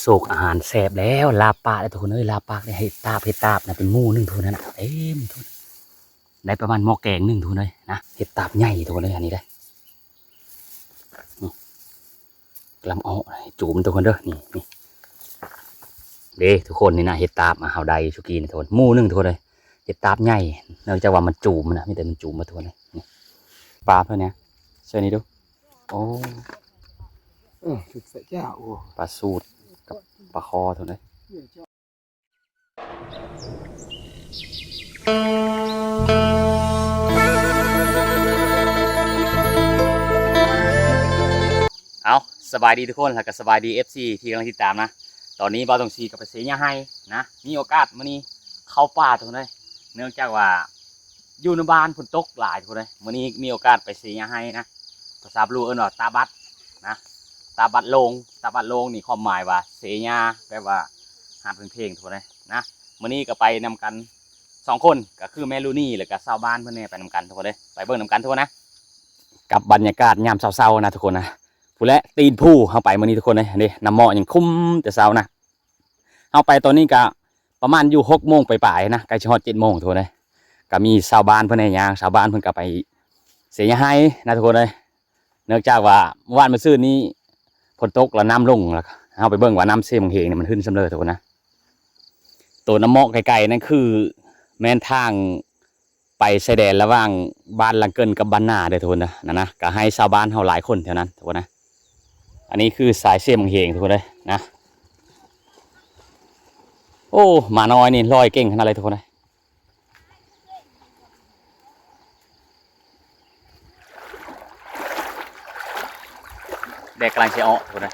ໂຊກອາຫານແຊບແລ້ວ ລາບປາກເດ້ທຸກຄົນເອີຍ ລາບປາກເດ້ ເຫັດຕາບ ເຫັດຕາບນະ ເປັນໝູ່ໜຶ່ງທຸກຄົນນັ້ນນະ ເຕັມທຸກຄົນ ໄດ້ປະມານໝໍ້ແກງໜຶ່ງທຸກຄົນເອີຍນະ ເຫັດຕາບໃຫຍ່ທຸກຄົນເອີຍ ອັນນີ້ເດ້ ອື ກຳລັງເອົາຈູມທຸກຄົນເດີ ນີ້ ນີ້ ເດ້ທຸກຄົນ ນີ້ນະ ເຫັດຕາບ ອາ ເຮົາໄດ້ສຸກີ້ນີ້ທຸກຄົນ ໝູ່ໜຶ່ງທຸກຄົນເອີຍ ເຫັດຕາບໃຫຍ່ ເນື່ອງຈາກວ່າມັນຈູມນະ ມີແຕ່ມັນຈູມມາທຸກຄົນເອີຍ ນີ້ ປາເພິ່ນນະ ໃສ່ນີ້ດູ ໂອ້ ເອີ ຖືກໃສ່ຈ້າ ໂອ້ ປາສູດກັບປາຄໍເທົ່ານັ້ນ. ເອົາ ສະບາຍດີທຸກຄົນ ແລ້ວກໍສະບາຍດີ ເອັຟຊີ ທີ່ກຳລັງຕິດຕາມນະ. ຕອນນີ້ບ່າວທອງສີກໍໄປເສຍຫຍ້າໄຮ່ນະ ມີໂອກາດມື້ນີ້ເຂົ້າປ່າທຸກຄົນເອີຍ ເນື່ອງຈາກວ່າ ຢູ່ໃນບ້ານຝົນຕົກຫຼາຍທຸກຄົນເອີຍ ມື້ນີ້ມີໂອກາດໄປເສຍຫຍ້າໄຮ່ນະ ພາສາບລູເອີ້ນວ່າຕາບັດນະ ຕາບັດໂລງ ຕາບັດໂລງນີ້ຄວາມໝາຍວ່າເສຍຫຍ້າ ແບບວ່າຫາເພງໆ ທຸກຄົນເອີຍນະ. ມື້ນີ້ກໍໄປນຳກັນສອງຄົນ ກໍຄືແມ່ລູນີ ແລ້ວກໍຊາວບ້ານເພິ່ນແດ່ ໄປນຳກັນທຸກຄົນເອີຍ ໄປເບິ່ງນຳກັນທຸກຄົນນະ ກັບບັນຍາກາດຍາມເຊົ້າໆ ນະທຸກຄົນນະ. ພຸ້ນແຫຼະ ຕີນພູເຮົາໄປມື້ນີ້ທຸກຄົນເອີຍ ເດ້ ນ້ຳເມາະຍັງຄຸມແຕ່ເຊົ້ານະ. ເຮົາໄປຕອນນີ້ກະປະມານຢູ່ຫົກໂມງປາຍໆນະ ໃກ້ຊິຮອດເຈັດໂມງທຸກຄົນເອີຍ. ກະມີຊາວບ້ານເພິ່ນໃຫ້ຍ່າງ ຊາວບ້ານເພິ່ນກະໄປເສຍຫຍ້າໄຮ່ນະທຸກຄົນເອີຍ. ເນື່ອງຈາກວ່າມື້ວານມື້ຊືນນີ້ຝົນຕົກແລ້ວນ້ຳລົງ ແລ້ວເຮົາໄປເບິ່ງວ່ານ້ຳເຊບັ້ງເຮງນີ້ມັນຂຶ້ນສ່ຳເລີທຸກຄົນນະ. ໂຕນ້ຳເມາະໄກໆນັ້ນຄືແມ່ນທາງ ໄປຊາຍແດນລະຫວ່າງບ້ານຫຼັງເກີນກັບບ້ານນາເດີທຸກຄົນເດີ ນັ້ນນະ ກະໃຫ້ຊາວບ້ານເຮົາຫຼາຍຄົນແຖວນັ້ນທຸກຄົນນະ. ອັນນີ້ຄືສາຍເຊບັ້ງເຮງທຸກຄົນເດີນະ. ໂອ້ ໝານ້ອຍນີ້ລອຍເກັ່ງຂະໜາດເລີຍທຸກຄົນເດີ. ແດດກຳລັງຊິອອກພຸ້ນນະ.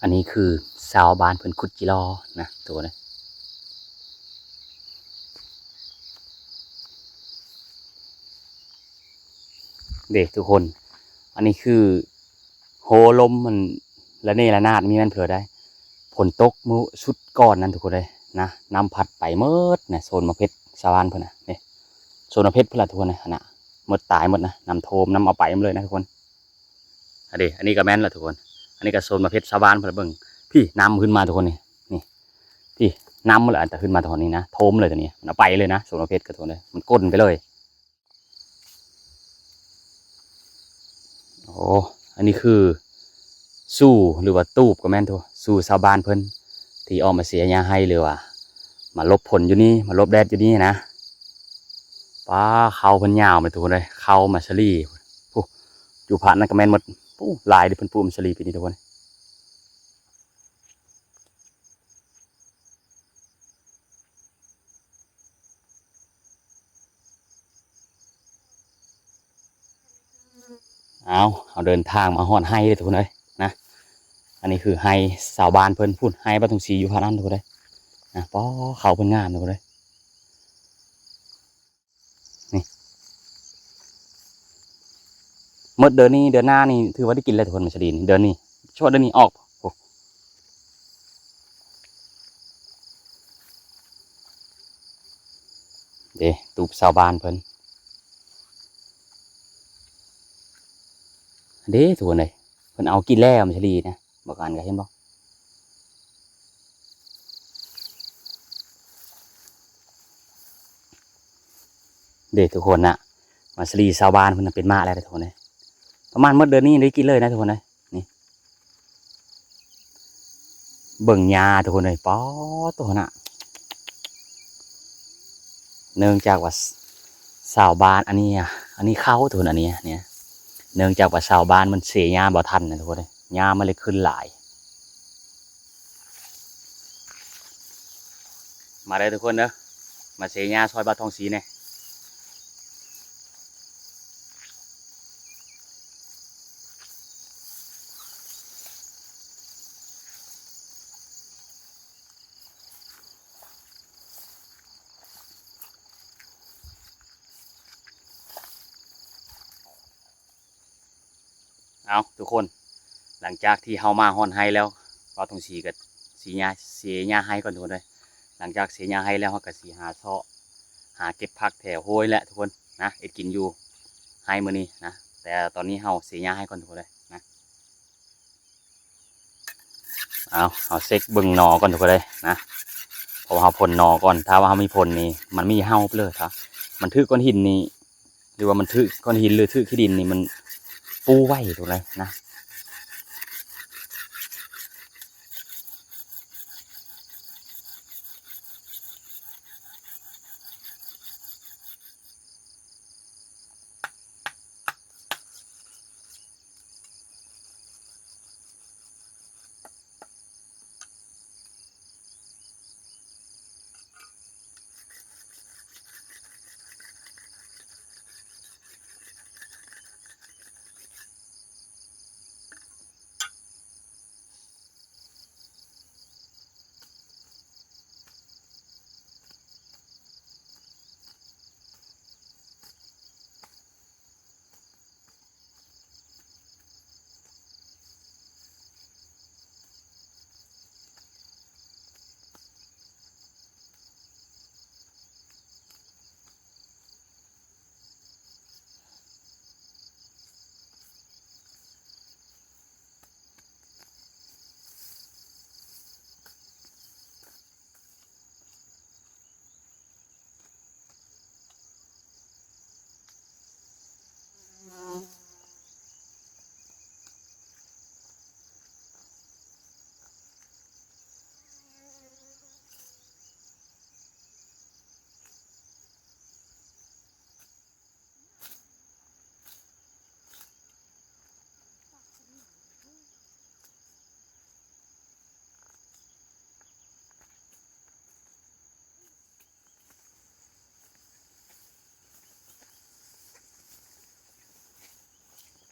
ອັນນີ້ຄືຊາວບ້ານເພິ່ນຂຸດຈີລໍນະ ໂຕນີ້ ເດ້ທຸກຄົນ. ອັນນີ້ຄືໂຮລົມມັນລະເນລະນາດ ມີແມ່ນເທື່ອໃດ ຝົນຕົກມື້ຊຸດກ່ອນນັ້ນທຸກຄົນເອີຍນະ ນ້ຳພັດໄປໝົດນະ ໂຊນໝາກເພັດຊາວບ້ານເພິ່ນນະ ນີ້ ໂຊນໝາກເພັດເພິ່ນລະທຸກຄົນນະ ຫັ້ນນະ ໝົດຕາຍໝົດນະ ນ້ຳຖ້ວມ ນ້ຳເອົາໄປໝົດເລີຍນະທຸກຄົນ. ອັນນີ້ ອັນນີ້ກໍແມ່ນລະທຸກຄົນ ອັນນີ້ກໍໂຊນໝາກເພັດຊາວບ້ານເພິ່ນລະ ເບິ່ງພີ້ ນ້ຳຂຶ້ນມາທຸກຄົນນີ້ ນີ້ ພີ້ ນ້ຳໝົດລະ ອັນຕະຂຶ້ນມາຕອນນີ້ນະ ຖ້ວມເລີຍຕອນນີ້ ມັນເອົາໄປເລີຍນະ ໂຊນໝາກເພັດກໍທຸກຄົນເອີຍ ມັນກົ້ນໄປເລີຍ. ໂອ້ ອັນນີ້ຄືຊູ່ ຫຼືວ່າຕູບກໍແມ່ນໂທ ຊູ່ຊາວບ້ານເພິ່ນ ທີ່ອອກມາເສຍຫຍ້າໄຮ່ ຫຼືວ່າມາຫຼົບຝົນຢູ່ນີ້ ມາຫຼົບແດດຢູ່ນີ້ນະ. ປ້າ ເຂົ້າເພິ່ນຍາວແມ່ນທຸກຄົນເອີຍ ເຂົ້າໝາກສາລີ ພຸ້ນ ຢູ່ພາກນັ້ນກໍແມ່ນໝົດ. ໂອ້ ຫຼາຍເດ້ ເພິ່ນປູກໝາກສາລີປີນີ້ທຸກຄົນ. ເອົາ ເຮົາເດີນທາງມາຮອດໄຮ່ເລີຍທຸກຄົນເອີຍນະ. ອັນນີ້ຄືໄຮ່ຊາວບ້ານເພິ່ນ ພຸ້ນ ໄຮ່ບ່າວທອງສີຢູ່ພາກນັ້ນທຸກຄົນເອີຍນະ. ປ້າ ເຂົ້າເພິ່ນງາມທຸກຄົນເອີຍ. ນີ້ ໝົດເດືອນນີ້ ເດືອນໜ້ານີ້ຖືວ່າໄດ້ກິນແລ້ວທຸກຄົນ ໝາກສາລີນີ້ ເດືອນນີ້ ສະເພາະເດືອນນີ້ອອກ ໂອ້ ເດ້ ຕູບຊາວບ້ານເພິ່ນ ເດ້ທຸກຄົນເອີຍ ເພິ່ນເອົາກິນແລ້ວ ໝາກສາລີນະ ບັກອັນກໍເຫັນບໍ່? ເດ້ທຸກຄົນນະ ໝາກສາລີຊາວບ້ານເພິ່ນນະ ເປັນໝາກແລ້ວເດ້ທຸກຄົນເອີຍ ປະມານໝົດເດືອນນີ້ໄດ້ກິນເລີຍນະທຸກຄົນເອີຍ. ນີ້ ເບິ່ງຫຍ້າທຸກຄົນເອີຍ ປາດໂທ້ນະ ເນື່ອງຈາກວ່າຊາວບ້ານ ອັນນີ້ ອັນນີ້ເຂົ້າທຸກຄົນ ອັນນີ້ ເນື່ອງຈາກວ່າຊາວບ້ານມັນເສຫຍ້າບໍ່ທັນນະທຸກຄົນເອີຍ ຫຍ້າມັນເລີຍຂຶ້ນຫຼາຍ. ມາເດີທຸກຄົນເດີ ມາເສຫຍ້າຊ່ອຍບ່າວທອງສີແດ່. ເ ເອົາທຸກຄົນ ຫຼັງຈາກທີ່ເຮົາມາຮອດໄຮ່ແລ້ວ ບ່າວທອງສີກໍສີຫຍ້າ ເສຍຫຍ້າໄຮ່ກ່ອນທຸກຄົນເອີຍ. ຫຼັງຈາກເສຍຫຍ້າໄຮ່ແລ້ວ ເຮົາກໍຊິຫາເຊາະ ຫາເກັບຜັກແຖວໂຮຍແຫຼະທຸກຄົນນະ ເຮັດກິນຢູ່ໄຮ່ມື້ນີ້ນະ. ແຕ່ຕອນນີ້ເຮົາເສຍຫຍ້າໄຮ່ກ່ອນທຸກຄົນເອີຍນະ. ເອົາ ເຮົາເຊັກເບິ່ງໜໍ່ກ່ອນທຸກຄົນເອີຍນະ ເພາະວ່າເຮົາພົ່ນໜໍ່ກ່ອນ. ຖ້າວ່າເຮົາມີພົ່ນນີ້ ມັນມີເຫົ່າໄປເລີຍ. ຖ້າມັນຖືກກ້ອນຫີນນີ້ ຫຼືວ່າມັນຖືກກ້ອນຫີນ ຫຼືຖືກຂີ້ດິນນີ້ ມັນປູໄວໂຕໃດນະ.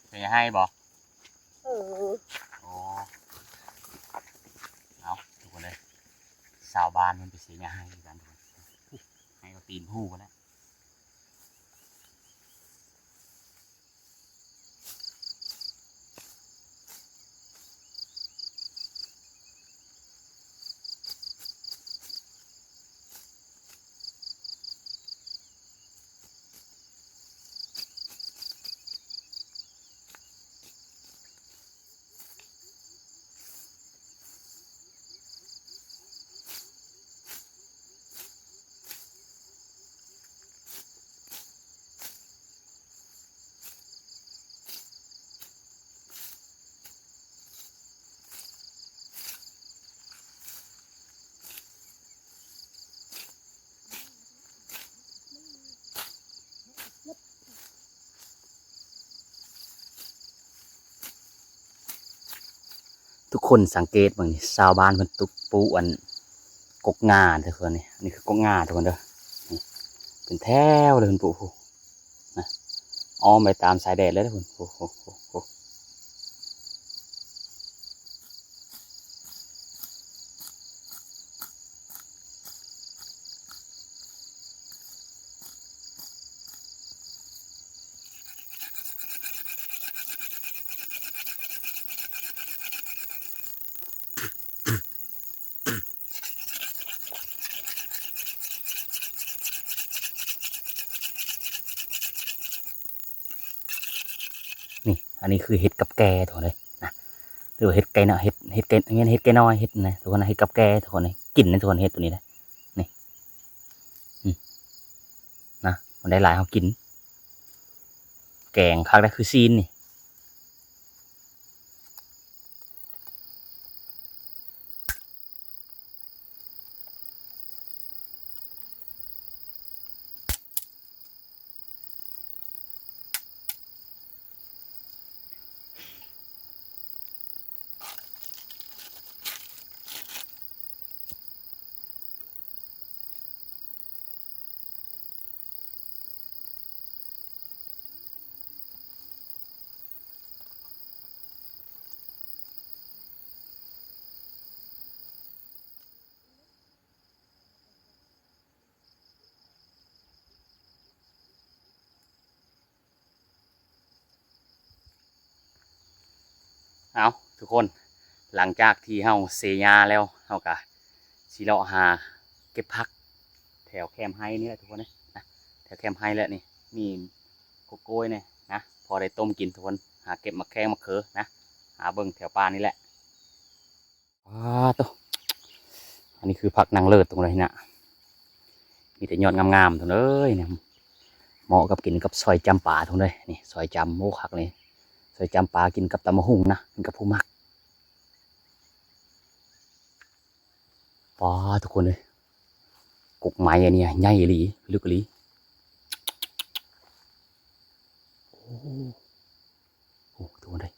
ເປັນໃຫ້ບໍ່? ເອີ ໂອ້ ເອົາທຸກຄົນເອີຍ ຊາວບ້ານເພິ່ນໄປເສຍຫຍ້າໄຮ່ຄືກັນທຸກຄົນ ໄຮ່ກໍຕີນພູພຸ້ນແຫຼະ. ທຸກຄົນສັງເກດເບິ່ງນີ້ ຊາວບ້ານເພິ່ນຕຸກປູອັນ ກົກງາເດີ ເພິ່ນນີ້ ອັນນີ້ຄືກົກງາທຸກຄົນເດີ ນີ້ເປັນແຖວເລີຍ ເພິ່ນປູ ນະ ອ້ອມໄປຕາມຊາຍແດນເລີຍເດີ ພຸ້ນ ໂອ້ໂຫ ໂອ້ໂຫ. ນີ້ ອັນນີ້ຄືເຫັດກັບແກ່ທຸກຄົນເອີຍນະ ຫຼືວ່າເຫັດໄກ່ນ້ອຍ ເຫັດ ເຫັດໄກ່ ເຫັດໄກ່ນ້ອຍ ເຫັດນະ ທຸກຄົນນະ ເຫັດກັບແກ່ທຸກຄົນເອີຍ ກິນນະທຸກຄົນ ເຫັດໂຕນີ້ນະ ນີ້ ອືມ ນະ ມັນໄດ້ຫຼາຍເຮົາກິນ ແກງຄັກໄດ໋ ຄືຊີ້ນນີ້. ເ ເອົາ ທຸກຄົນ ຫຼັງຈາກທີ່ເຮົາເສຫຍ້າແລ້ວ ເຮົາກະຊິເລາະຫາເກັບຜັກແຖວແຄມໄຮ່ນີ້ແຫຼະທຸກຄົນເອີຍນະ ແຖວແຄມໄຮ່ແຫຼະນີ້ ມີກົກໂກ້ຍແດ່ນະ ພໍໄດ້ຕົ້ມກິນທຸກຄົນ ຫາເກັບໝາກແຂ້ງໝາກເຂີນະ ຫາເບິ່ງແຖວປ່ານີ້ແຫຼະ. ປາໂທ້ ອັນນີ້ຄືຜັກນາງເລີດທຸກຄົນເອີຍນະ ມີແຕ່ຍອດງາມໆທຸກຄົນເອີຍ ເໝາະກັບກິນກັບຊອຍຈ້ຳປາທຸກຄົນເອີຍ ນີ້ຊອຍຈ້ຳ ໂອ້ ຄັກນີ້ ຊອຍຈ້ຳປາກິນກັບຕຳບັກຫຸ່ງນະ ກິນກັບຜູ້ໝາກ. ປາ ທຸກຄົນເອີຍ ກົກໄມ້ອັນນີ້ໃຫຍ່ອີ່ຫຼີ ເລິກອີ່ຫຼີ ໂອ້ ໂອ້ ທຸກຄົນເອີຍ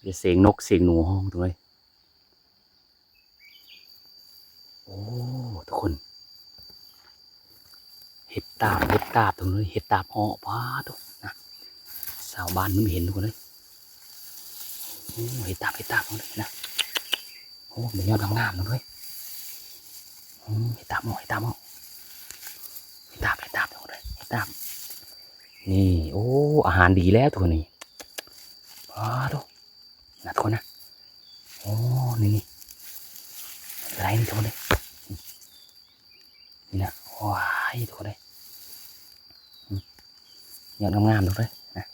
ມີແຕ່ສຽງນົກສຽງໜູຮ້ອງທຸກຄົນເອີຍ ໂອ້ ທຸກຄົນ ເຫັດຕາບ ເຫັດຕາບທຸກຄົນເອີຍ ເຫັດຕາບເອາະ ປາໂທ້ນະ ຊາວບ້ານມັນເຫັນທຸກຄົນເອີຍ ໂອ້ ເຫັດຕາບ ເຫັດຕາບທຸກຄົນເອີຍນະ ໂອ້ ມັນຍອດງາມໆທຸກຄົນເອີຍ ອືມ ເຫັດຕາບເອາະ ເຫັດຕາບເອາະ ເຫັດຕາບ ເຫັດຕາບທຸກຄົນເອີຍ ເຫັດຕາບ ນີ້ ໂອ້ ອາຫານດີແລ້ວທຸກຄົນນີ້ ປາໂທ້ ນະ ທຸກຄົນນະ ໂອ້ ນີ້ໆ ໄດ້ນີ້ທຸກຄົນເອີຍ ນີ້ນະ ວ້າຍ ທຸກຄົນເອີຍ ອືມ ຍອດງາມໆທຸກຄົນເອີຍນະ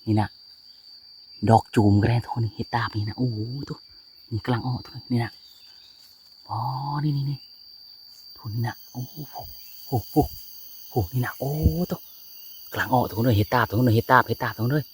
ນີ້ນະ ດອກຈູມກໍໄດ້ທຸກຄົນ ເຫັດຕາບນີ້ນະ ໂອ້ໂຫ ໂທ້ ນີ້ກຳລັງອອກທຸກຄົນ ນີ້ນະ ອໍ ນີ້ໆໆ ໂທ້ ນີ້ນະ ໂອ້ໂຫ ໂອ້ໂຫ ນີ້ນະ ໂອ້ໂຕ ກຳລັງອອກທຸກຄົນເອີຍ ເຫັດຕາບທຸກຄົນເອີຍ ເຫັດຕາບ ເຫັດຕາບທຸກຄົນເອີຍ.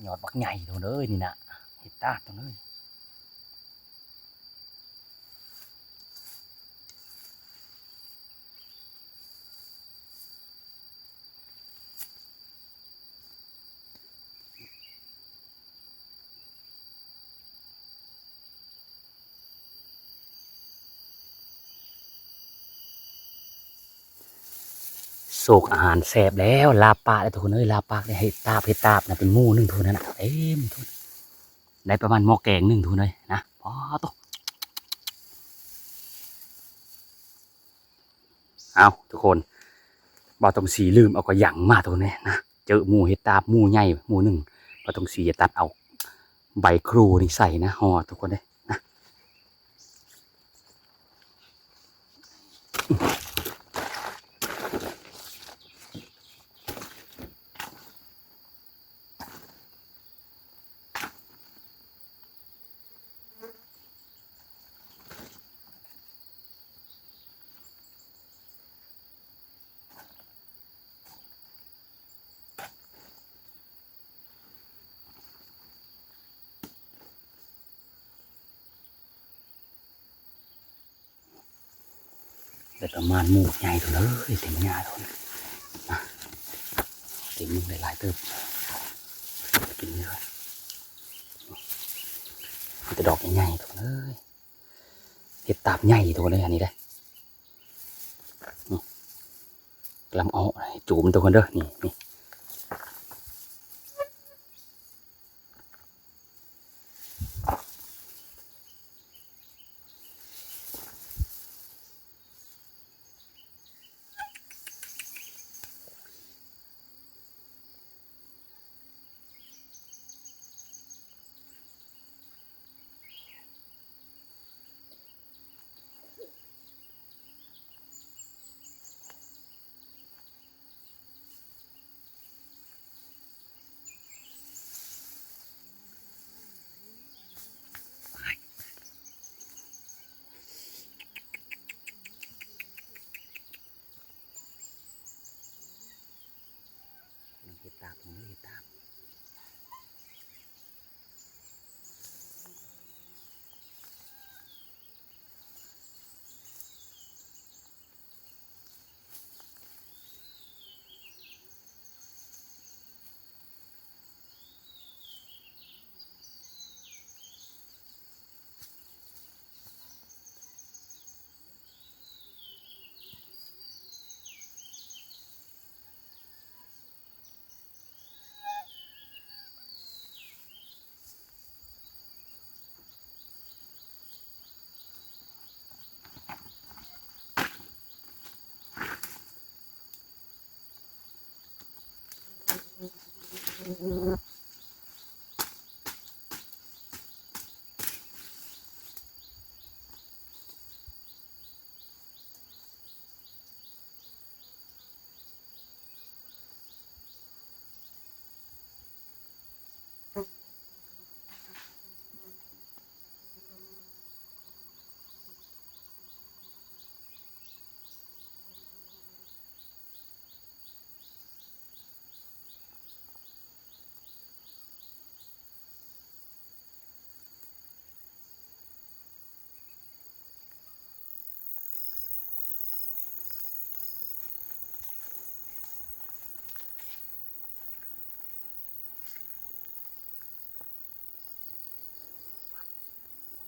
ຍອດບັກໃຫຍ່ໂຕເລີຍນີ້ນະ ເຫັດຕາບໂຕເລີຍ. ໂຊກອາຫານແຊບແລ້ວ ລາບປາກເດ້ທຸກຄົນເອີຍ ລາບປາກເດ້ ເຫັດຕາບ ເຫັດຕາບນະ ເປັນໝູ່ໜຶ່ງທຸກຄົນນັ້ນນະ ເຕັມທຸກຄົນ ໄດ້ປະມານໝໍ້ແກງໜຶ່ງທຸກຄົນເອີຍນະ ປາໂຕ. ເອົາ ທຸກຄົນ ບ່າວທອງສີລືມເອົາກະຍັງມາທຸກຄົນເອີຍນະ ເຈີໝູ່ເຫັດຕາບໝູ່ໃຫຍ່ໝູ່ໜຶ່ງ ບ່າວທອງສີຈະຕັດເອົາໃບຄູນີ້ໃສ່ນະ ຫໍ່ທຸກຄົນເອີຍນະ. ໄດ້ປະມານໝູ່ໃຫຍ່ໂຕເລີຍ ເຕັມຫຍ້າໂຕນະ ເຕັມ ໄດ້ຫຼາຍເຕີບ ກິນເລີຍ ມີແຕ່ດອກໃຫຍ່ໆ ໂຕເລີຍ. ເຫັດຕາບໃຫຍ່ທຸກຄົນເອີຍ ອັນນີ້ເດ້ ອືມ ກຳລັງອອກ ຈູມທຸກຄົນເດີ ນີ້ ນີ້. ເ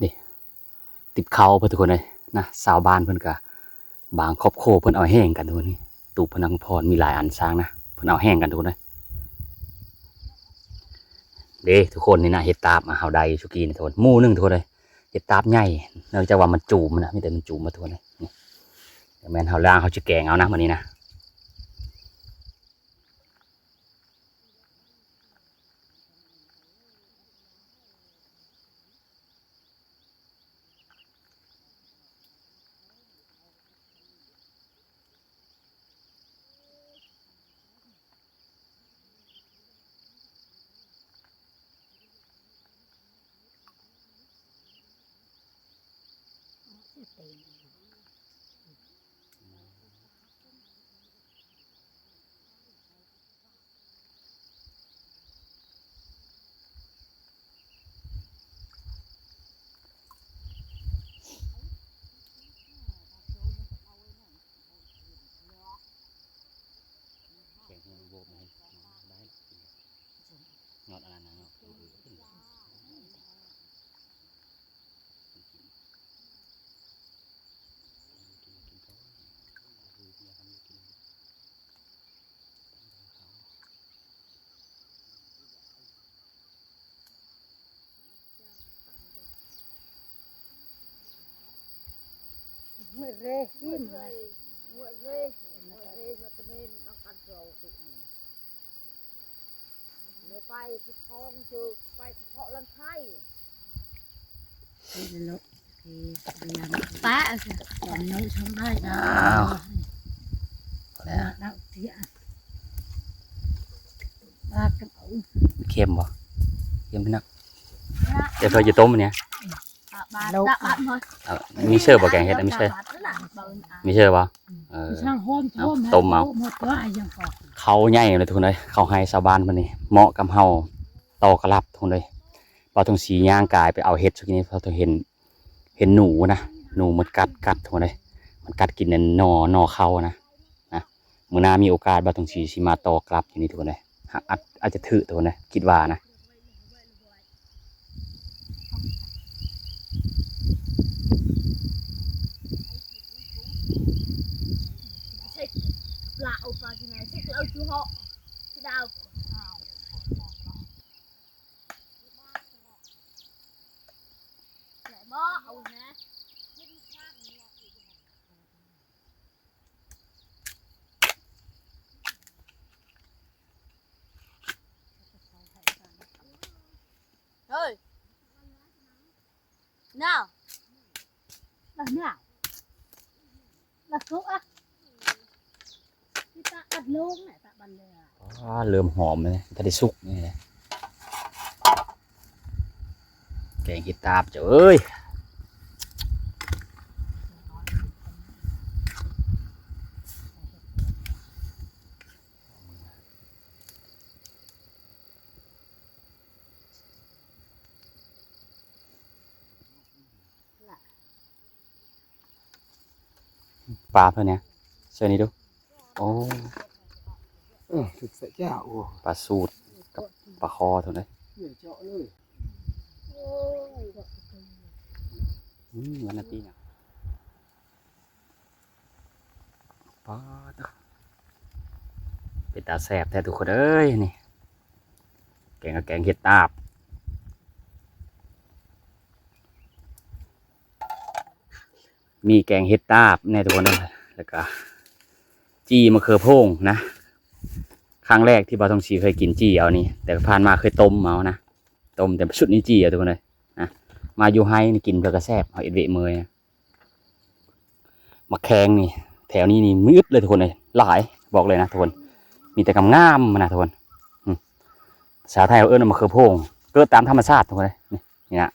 ນີ້ ຕິດເຂົ້າເພິ່ນທຸກຄົນເອີຍນະ. ຊາວບ້ານເພິ່ນກະບາງຄອບຄົວເພິ່ນເອົາແຮງກັນທຸກຄົນ. ນີ້ ຕູບເພິ່ນນຳພອນມີຫຼາຍອັນຊ່າງນະ ເພິ່ນເອົາແຮງກັນທຸກຄົນເອີຍ. ເດ້ທຸກຄົນ ນີ້ນະ ເຫັດຕາບ ເຮົາໄດ້ສຸກີ້ນີ້ທຸກຄົນ ໝູ່ໜຶ່ງທຸກຄົນເອີຍ. ເຫັດຕາບໃຫຍ່ ເນື່ອງຈາກວ່າມັນຈູມນະ ມີແຕ່ມັນຈູມມາທຸກຄົນເອີຍ. ນີ້ ແມ່ນເຮົາລ້າງ ເຮົາຈະແກງເອົານະມື້ນີ້ນະ. ເຄັມບໍ່? ເຄັມພີ່ນ້ອງ. ເຈົ້າເຄີຍຊິຕົ້ມອັນນີ້? ເອົາ ມີເຊີບໍ່ ແກງເຫັດ ມີເຊີ ມີເຊີບໍ່? ເອີ ຕົ້ມເອົາ. ເຂົ້າໃຫຍ່ເລີຍທຸກຄົນເອີຍ ເຂົ້າໄຮ່ຊາວບ້ານເພິ່ນນີ້ ເໝາະກັບເຮົາ ຕໍ່ກະລັບທຸກຄົນເອີຍ. ບ່າວທອງສີຍ່າງກາຍໄປເອົາເຫັດ ສຸດນີ້ ເຮົາເຫັນ ເຫັນໜູນະ ໜູມັນກັດ ກັດທຸກຄົນເອີຍ ມັນກັດກິນອັນໜໍ່ ໜໍ່ເຂົ້ານະ ນະ. ມື້ໜ້າມີໂອກາດ ບ່າວທອງສີຊິມາຕໍ່ກະລັບຢູ່ນີ້ທຸກຄົນເອີຍ ອາດ ອາດຈະຖືກທຸກຄົນເອີຍ ຄິດວ່ານະ. ເຮີ້ຍ ນາວ ນາວ ລະສຸກອະ ຕາອັດລົງນະ ຕາບັນເລີຍ. ອໍ ເລີ່ມຫອມແລ້ວ ບໍ່ທັນໄດ້ສຸກນີ້ແຫຼະ ແກງເຫັດຕາບເຈົ້າເອີຍ. ປາເພິ່ນເນຍ ໃສ່ນີ້ດູ. ໂອ້ ເອີ ຖືກໃສ່ຈ້າ ໂອ້ ປາສູດກັບປາຄໍເທົ່ານັ້ນເລີຍ. ອືມ ມັນນະຕິນະ. ປາດ ເປັນຕາແຊບແທ້ທຸກຄົນເອີຍ ນີ້ ແກງກະແກງເຫັດຕາບ ມີແກງເຫັດຕາບແນ່ທຸກຄົນເອີຍ ແລ້ວກະຈີ່ມະເຂືອໂພງນະ. ຄັ້ງແລກທີ່ບ່າວທອງສີເຄີຍກິນຈີ່ເອົານີ້ ແຕ່ຜ່ານມາເຄີຍຕົ້ມເອົານະ ຕົ້ມ ແຕ່ຊຸດນີ້ຈີ່ເອົາທຸກຄົນເອີຍນະ. ມາຢູ່ໄຮ່ນີ້ກິນເທື່ອກະແຊບ ເຮົາເຮັດເວະເມີຍ. ໝາກແຄງນີ້ ແຖວນີ້ນີ້ມີອຶດເລີຍທຸກຄົນເອີຍ ຫຼາຍ ບອກເລີຍນະທຸກຄົນ ມີແຕ່ງາມໆນະທຸກຄົນ. ອືມ ພາສາໄທເຮົາເອີ້ນວ່າໝາກເຂືອໂພງ ເກີດຕາມທຳມະຊາດທຸກຄົນເອີຍ. ນີ້ ນີ້ນະ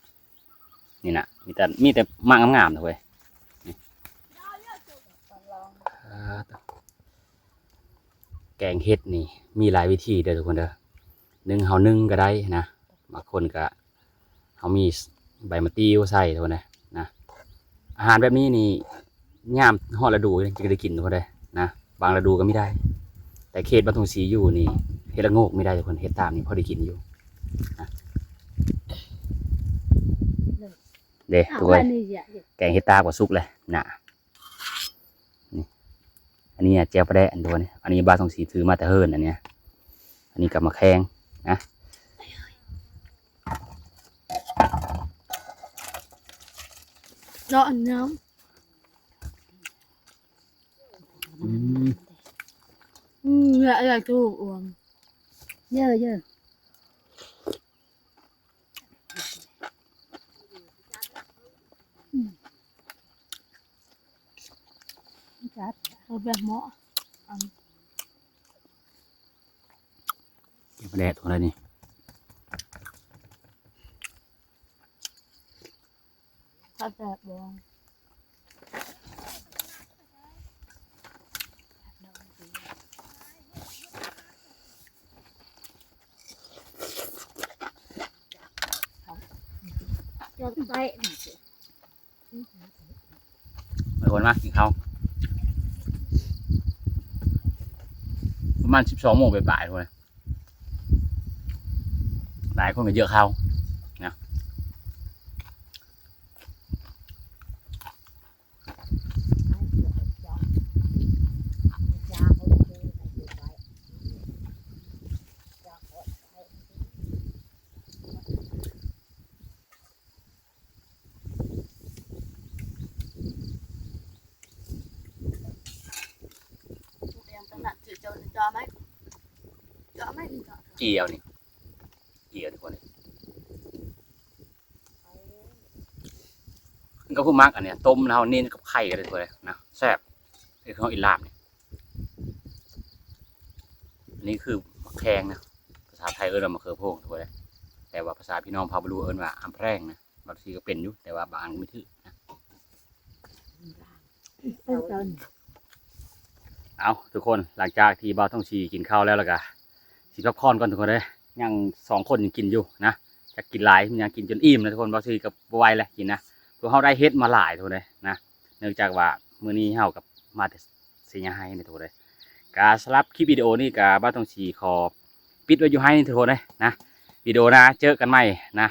ນີ້ນະ ມີແຕ່ ມີແຕ່ໝາກງາມໆນະເວີຍ. ນີ້ ອ່າ ແກງເຫັດນີ້ມີຫຼາຍວິທີເດີທຸກຄົນເດີ. ໜຶ່ງ ເຮົາໜຶ້ງກໍໄດ້ນະ ບາງຄົນກໍ ເຮົາມີໃບມະຕິວໃສ່ເທົ່ານັ້ນນະ. ອາຫານແບບນີ້ນີ້ ຍາມຮອດລະດູຈຶ່ງໄດ້ກິນເທົ່າໃດນະ ບາງລະດູກໍມີໄດ້. ແຕ່ເຂດບ້ານທົ່ງສີຢູ່ນີ້ ເຫັດລະໂງກມີໄດ້ທຸກຄົນ ເຫັດຕາບນີ້ພໍໄດ້ກິນຢູ່ນະ. ເດ້ ອ້າວ ທຸກຄົນ ອັນນີ້ ແກງເຫັດຕາບກໍສຸກແລ້ວນະ. ນີ້ ອັນນີ້ແຈ່ວປາແດກ ອັນຕົວນີ້ ອັນນີ້ບ້ານທົ່ງສີຖືມາແຕ່ເຮືອນ ອັນນີ້ ອັນນີ້ກໍໝາກແຄງນະ ເນາະ ອັນນ້ຳ ອືມ ອືມ ເຍອະໆ ຕູ້ອວມ ເຍອະໆ. ອືມ ຈັດ ເອົາແບບເໝາະ ອັນ ກິນປາແດກຕົວໃດນີ້ ຄັກແຊບບໍ່? ຈອກໄປ ມາທຸກຄົນມາກິນເຂົ້າ ປະມານສິບສອງໂມງປາຍໆ ທຸກຄົນ ຫຼາຍຄົນກໍເຍອະເຂົ້ານະ. ຈີ່ເອົານີ້ ຈີ່ເອົາທຸກຄົນເອີຍ. ມັນກໍຜູ້ມັກອັນເນີ້ຍ ຕົ້ມແລ້ວເຮົາເນັ້ນກັບໄຂ່ກໍໄດ້ທຸກຄົນເອີຍນະ ແຊບ ເຮັດຄືເຮົາກິນລາບນີ້. ອັນນີ້ຄືໝາກແຄງນະ ພາສາໄທເອີ້ນວ່າໝາກເຂືອໂພງທຸກຄົນເອີຍ ແຕ່ວ່າພາສາພີ່ນ້ອງເຜົ່າບະລຸເອີ້ນວ່າອຳແພງນະ. ບາງທີກໍເປັນຢູ່ ແຕ່ວ່າບາງອັນບໍ່ຖືກນະ. ເອົາ ທຸກຄົນ ຫຼັງຈາກທີ່ບ່າວທອງສີກິນເຂົ້າແລ້ວ ແລ້ວກໍຊິພັກຜ່ອນກ່ອນທຸກຄົນເດີ. ຍັງສອງຄົນຍັງກິນຢູ່ນະ ຈັກກິນຫຼາຍ ຍັງກິນຈົນອີ່ມນະທຸກຄົນ. ບາງທີກໍບໍ່ໄຫວແລ້ວກິນນະ ພວກເຮົາໄດ້ເຫັດມາຫຼາຍທຸກຄົນເດີນະ ເນື່ອງຈາກວ່າມື້ນີ້ເຮົາກໍມາແຕ່ໄຊຍະໄຮນະທຸກຄົນເດີ. ກໍສຳລັບຄລິບວິດີໂອນີ້ກໍບ່າວທອງສີຂໍປິດໄວ້ຢູ່ໄຮນີ້ທຸກຄົນເດີນະ. ວິດີໂອໜ້າເຈີກັນໃໝ່ນະ.